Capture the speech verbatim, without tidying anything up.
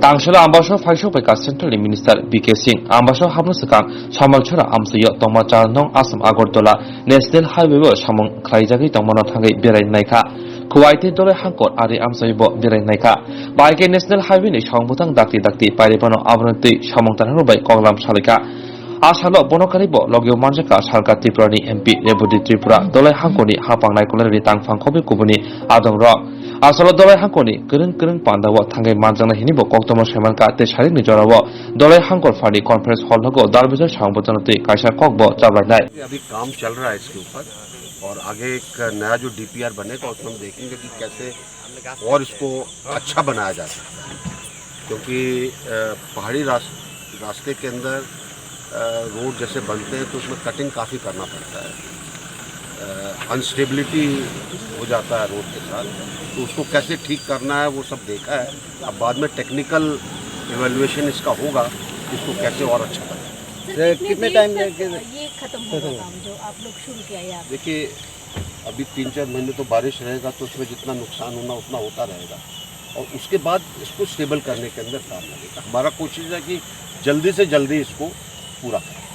Tangselo Ambasao phaisok bai ka Central ni Minister B K Singh. Ambasao hapno swkang Samangchara amsio tongma char nong Assam Agartala National Highway o samung khlaijagwi tongmano thangwi berai naikha. Kuwait tei Dolai Hangkor ari amsoi bo berai naikha. Bai khe National Highway ni song bwtang dakti dakti pairibano abono twi samung tarano bai koklam salaikha. A salo bono karibo logio manjakha Sarkar Tripura ni M P Rebudi Tripura, Dolai Hangkor ni hapang naikolnani tangphang khobwi kubuni adong rok. A salo Dolai Hangkor ni kwrwng kwrwng panda o thangwi manjaknai hini bo koktwma saimankha tei sarik ni jora o Dolai Hangkor phani conference hall nogo Dalbijal samung bwtang twi kaisa kok bo chaplainai. अभी काम चल रहा है इसके ऊपर और आगे एक नया जो डीपीआर बनेगा उसमें हम देखेंगे कि कैसे और इसको अच्छा बनाया जा सकता है, क्योंकि अ, पहाड़ी रास-, रास्ते के अंदर अ, रोड जैसे बनते हैं तो उसमें कटिंग काफ़ी करना पड़ता है, अनस्टेबिलिटी हो जाता है रोड के साथ, तो उसको कैसे ठीक करना है वो सब देखा है। अब बाद में टेक्निकल इवैल्यूएशन इसका होगा, इसको कैसे और अच्छा बनाए। सर, सर, कितने कितने देर टाइम तक लेके ये खत्म होगा खत्म होगा? काम जो आप लोग शुरू किया है आप? देखिए, अभी तीन चार महीने तो बारिश रहेगा, तो उसमें जितना नुकसान होना उतना होता रहेगा, और उसके बाद इसको स्टेबल करने के अंदर काम लगेगा। हमारा कोशिश है कि जल्दी से जल्दी इसको पूरा करें।